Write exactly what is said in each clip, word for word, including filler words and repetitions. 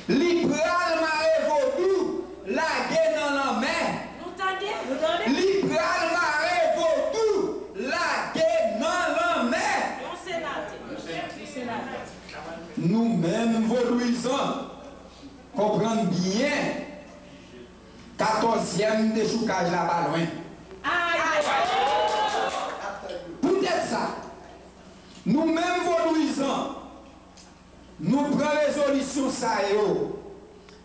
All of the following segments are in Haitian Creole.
Li pral mare vodou, lage nan lanmè. Nou tande? Nou tande? Li pral mare vodou, lage nan lanmè. Yon senatè. Yon senatè. Nou menm vodouyizan, konprann byen, katòzyèm dechoukaj la pa lwen. Ay! Poutèt sa, nou menm vodouyizan, nou pran rezolisyon sa yo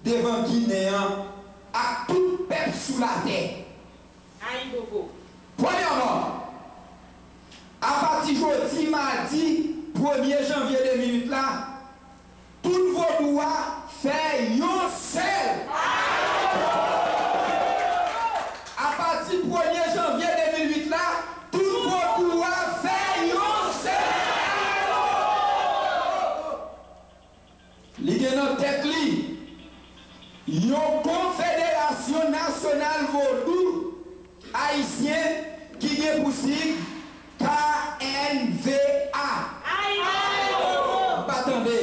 devan Ginen an ak tout pèp sou latè. Ayibobo. Premyèman, apati jodi madi premye janvye de mil uit la, tout vodou a fè yon sèl. Apati premye janvye de mil uit la, tout vodou a fè yon sèl. Li gen nan tèt li yon konfederasyon nasyonal vodou ayisyen ki gen pou sig K N V A. M pa tande.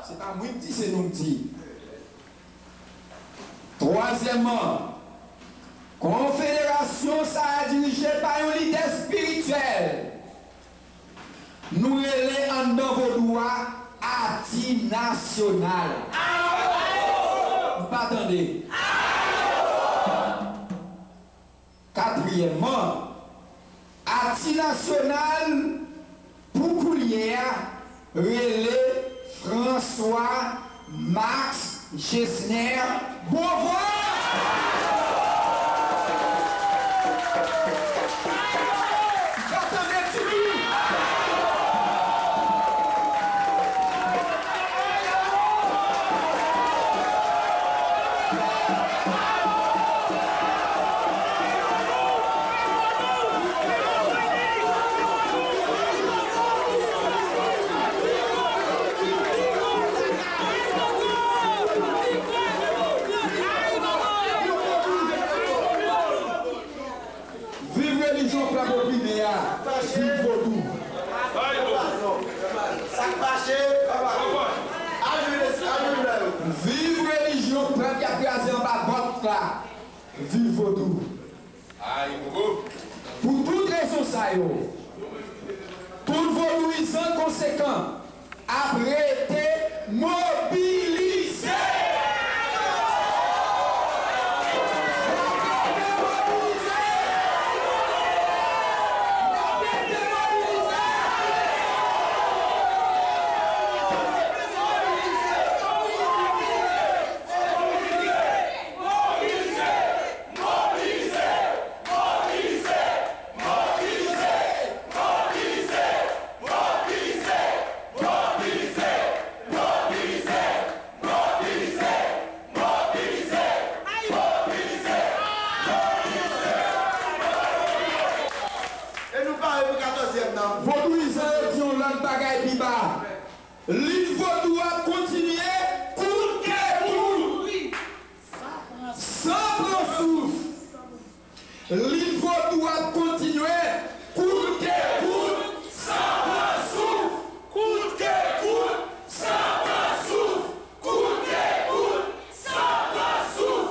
Se pa mwen k di, se nou k di. Twazyèmman, konfederasyon sa a dirije pa yon lidè espirityèl. Nou rele anndan vodou a Ati Nasyonal. M pa tande. Katriyèmman, Ati Nasyonal pou koulye a rele François Max Gesner Beauvoir. M pa tande ditou. Viv relijyon pèp oprime a, viv vodou. Sa k mache, al jwenn, al jwenn lè yo. Viv relijyon pèp y ap kraze anba bòt la, viv vodou. Pou tout rezon sa yo, tout vodouyizan konsekan ap rete mobilize. N ap rete mobilize. N ap rete mobilize. Mobilize! Mobilize! Mobilize! Mobilize! E nou pare pou katòzyèm nan. Vodouyizan yo di yon lòt bagay pi ba. Lit vodou ap kontinye kout ke kout, san pran souf. Lit vodou ap kontinye kout ke kout, san pran souf. Kout ke kout, san pran souf. Kout ke kout, san pran souf.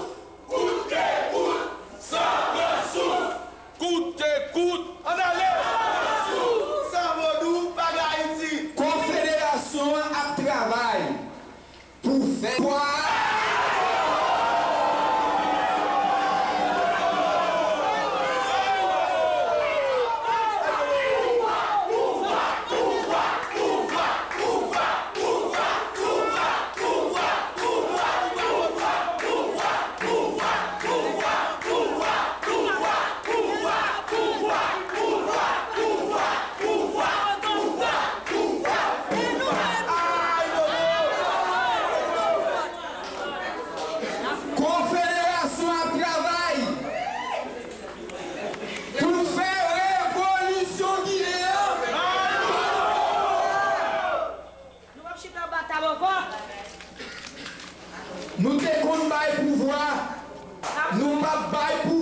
Kout ke kout, san pran souf. Kout ke kout, ann ale! San vodou, pa gen Ayiti! Konfederasyon an ap travay pou fè Konfederasyon ap travay pou fè revolisyon Ginen an. Nou p ap chita anba tab ankò. Nou te konn bay pouvwa, nou p ap bay pouvwa.